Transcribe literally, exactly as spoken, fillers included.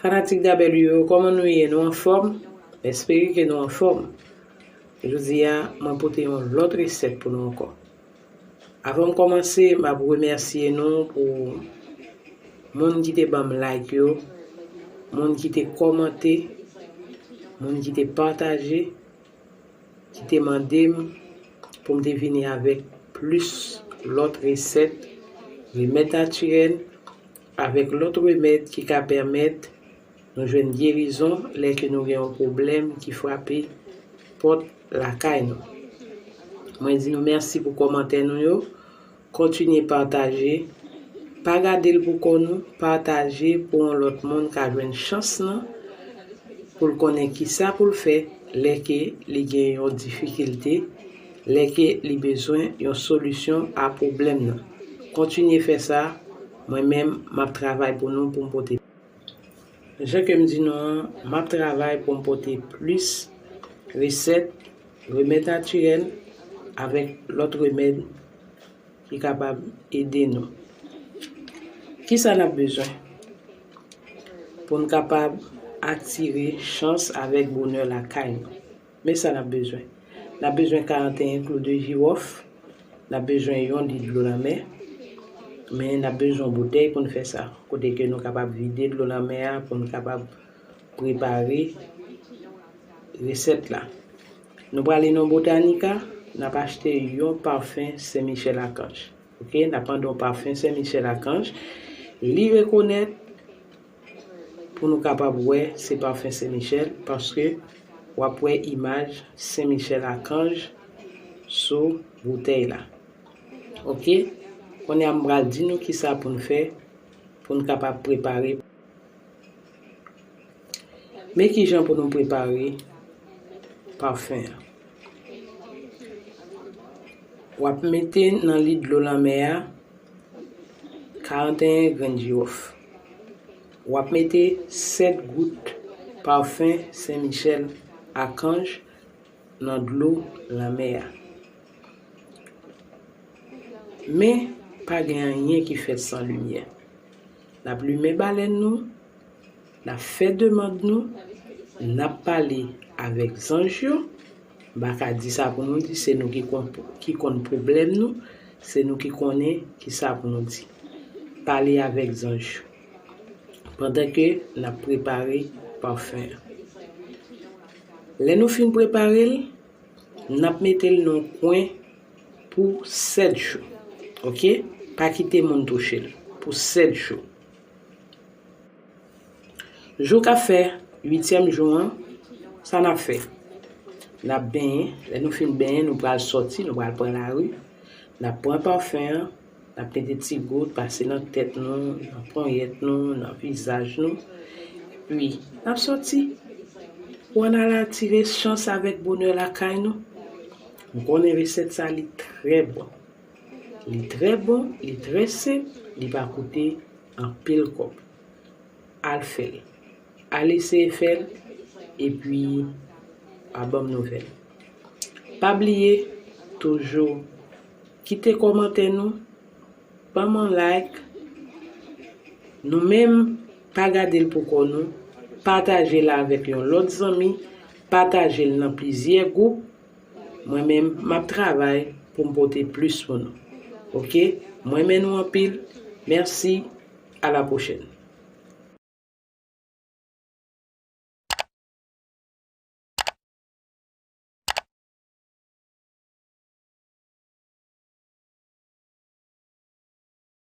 Fanatik W, kòman nou ye? Nou anfòm? M espere ke nou anfòm. Jodi a, mwen pote yon lòt resèt pou nou ankò. Avan m kòmanse, m ap remèsye nou pou moun ki te ban m like yo, moun ki te kòmante, moun ki te pataje, ki te mande m pou m te vini avèk plis lòt resèt, remèd natirèl, avèk lòt remèd ki ka pèmèt nou jwenn gerizon lè ke nou gen yon pwoblèm ki frape pòt lakay nou. Mwen di nou mèsi pou kòmantè nou yo. Kontinye pataje. Pa gade l pou kò nou, pataje pou yon lòt moun ka jwenn chans lan, pou l konnen kisa pou l fè lè ke li gen yon difikilte, lè ke li bezwen yon solisyon a pwoblèm nan. Kontinye fè sa, mwen menm, m ap travay pou nou pou m pote. Jan ke m di nou an, m ap travay pou m pote plis resèt, remèd natirèl, avèk lòt remèd ki kapab ede nou. Kisa n ap bezwen pou n kapab atire chans avèk bonè lakay nou? Men sa n ap bezwen. N ap bezwen karanteyen klou de jiwòf. N ap bezwen yon lit dlo lanmè. Men n ap bezwen yon boutèy pou n fè sa. Kote ke nou kapab vide dlo lanmè a pou n kapab prepare resèt la. Nou prale nan Botanica, n ap achte yon pafen Sen Michèl Akanj. Oke, n ap mande yon pafen Sen Michèl Akanj. Li rekonèt pou nou kapab wè se pafen Sen Michèl, paske w ap wè imaj Sen Michèl Akanj sou boutèy la. Oke, kounye a m pral di nou kisa pou n fè pou n kapab prepare. Men kijan pou nou prepare pafen an. W ap mete nan lit dlo lanmè a karanteyen grenn jiwòf. W ap mete sèt gout pafen Sen Michèl Akanj nan dlo lanmè a. Men, pa gen anyen ki fèt san limyè. N ap limen balèn nou, n ap fè demann nou, n ap pale avèk zanj yo. M pa ka di sa pou nou di, se nou ki konn, ki konn pwoblèm nou, se nou ki konnen kisa pou nou di. Pale avèk zanj yo pandan ke n ap prepare pafen an. Lè nou fin prepare l, n ap mete l nan yon kwen pou sèt jou. Oke? Pa kite moun touche l pou sèt jou. Jou k ap fè uityèm jou an, sa n ap fè? N ap benyen. Lè nou fin benyen, nou pral sòti, nou pral pran lari. N ap pran pafen an, n ap mete ti gout, pase nan tèt nou, nan ponyèt nou, nan vizaj nou. Epi, n ap sòti pou n al atire chans avèk bonè lakay nou. M konnen resèt sa, li trè bon. Li trè bon, li trè senp, li pa koute anpil kòb. Al fè l. Al eseye fè l, epi pa ban m nouvèl. Pa bliye, toujou kite kòmantè nou, ban m yon like. Nou menm, pa gade l pou kò nou. Pataje l avèk yon lòt zanmi. Pataje l nan plizyè gwoup. Mwen menm, m ap travay pou m pote plis pou nou. Oke? M renmen nou anpil. Mèsi. A la pwochèn.